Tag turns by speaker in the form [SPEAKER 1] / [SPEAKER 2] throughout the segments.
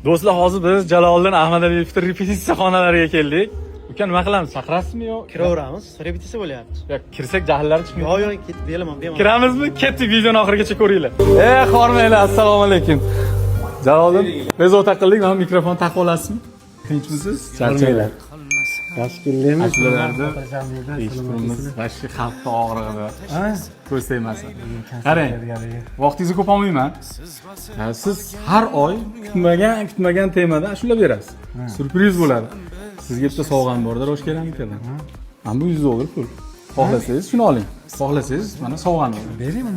[SPEAKER 1] Do'stlar, hozir biz Jaloliddin Ahmadaliyevning repetitsiya xonalariga keldik. Uka, nima qilamiz? Chaqirasizmi yo?
[SPEAKER 2] Kiraveramiz, repetitsiya bo'lyapti.
[SPEAKER 1] Yo, kirsak jahllari chiqmaydi.
[SPEAKER 2] Yo'q, yo'q, ketib bemalol, bemalol.
[SPEAKER 1] Kiramizmi? Ketdik, videoni oxirigacha ko'ringlar. E, hormanglar, assalomu alaykum. Jaloliddin, bezovta qildik, mana mikrofon taqib olasizmi? Tinchmisiz? Charchanglar.
[SPEAKER 2] Yaxshi keldingmi?
[SPEAKER 1] Ashulalarni eshitibmiz, вообще xalqni og'rig'ida. Ko'z tegmasin. Qarang, vaqtingizni ko'p olmayman. Ha, siz har oy kutmagan, kutmagan temada ashula berasiz. Syurpriz bo'ladi. Sizga bitta sovg'am bor, rosh keramikadan. Mana bu 100 dollar pul. Xohlasangiz shuni oling. Xohlasangiz mana sovg'ani oling.
[SPEAKER 2] Beraymi?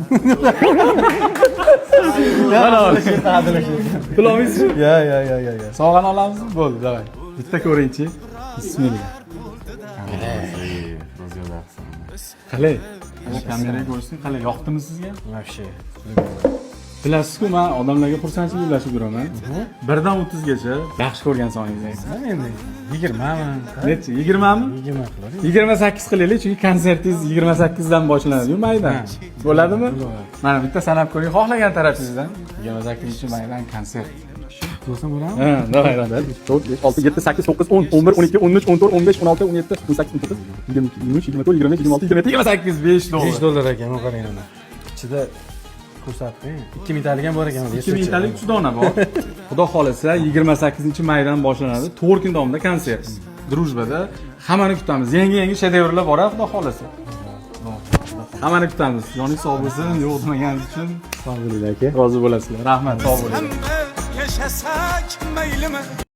[SPEAKER 1] Mana oling. Pul olmaysizmi?
[SPEAKER 2] Yo, yo, yo, yo, yo.
[SPEAKER 1] Sovg'ani olamizmi? Bo'ldi, давай. Bitta ko'ringchi. Bismillah. Qalay? Kameraga ko'rsin, qalay yoqdimi sizga?
[SPEAKER 2] Вообще.
[SPEAKER 1] Bilasizku, man odamlarga xursandchilik ulashib yuraman. 1 dan 30gacha yaxshi ko'rgan soningizni ayting.
[SPEAKER 2] Endi 20mi?
[SPEAKER 1] Nechi? 20mi?
[SPEAKER 2] 20 qilar.
[SPEAKER 1] 28 qilaylik, chunki konsertingiz 28 dan boshlanadi-yu maydan. Bo'ladimi? Mana bitta sanab ko'ring, xohlagan tarafingizdan. 28-maydan konsert.
[SPEAKER 2] Bo'lsa bo'ladimi?
[SPEAKER 1] Ha, давай, давай. 4, 5, 6, 7, 8, 9, 10, 11, 12, 13, 14, 15, 16, 17, 18, 19, 20, 23, 24, 25, 26, 27, 28, 5 dollar.
[SPEAKER 2] 5 dollar ekan, u qarang mana. Ichida ko'rsatib qo'ying. 2 mingtalik ham bor ekan.
[SPEAKER 1] 2 mingtalik 3 dona bor. Xudo xohlasa 28 maydan boshlanadi. 4 kun davomida konsert. Дружба da hammani kutamiz. Yangi-yangi shedevrlar bor, xudo xohlasa. Hammani kutamiz. Joningiz sog' bo'lsin, yo'q demaganingiz uchun
[SPEAKER 2] Sog' bo'ling aka.
[SPEAKER 1] rozi bo'lasizlar. Rahmat, sog' bo'ling.
[SPEAKER 3] Yashasak maylimi?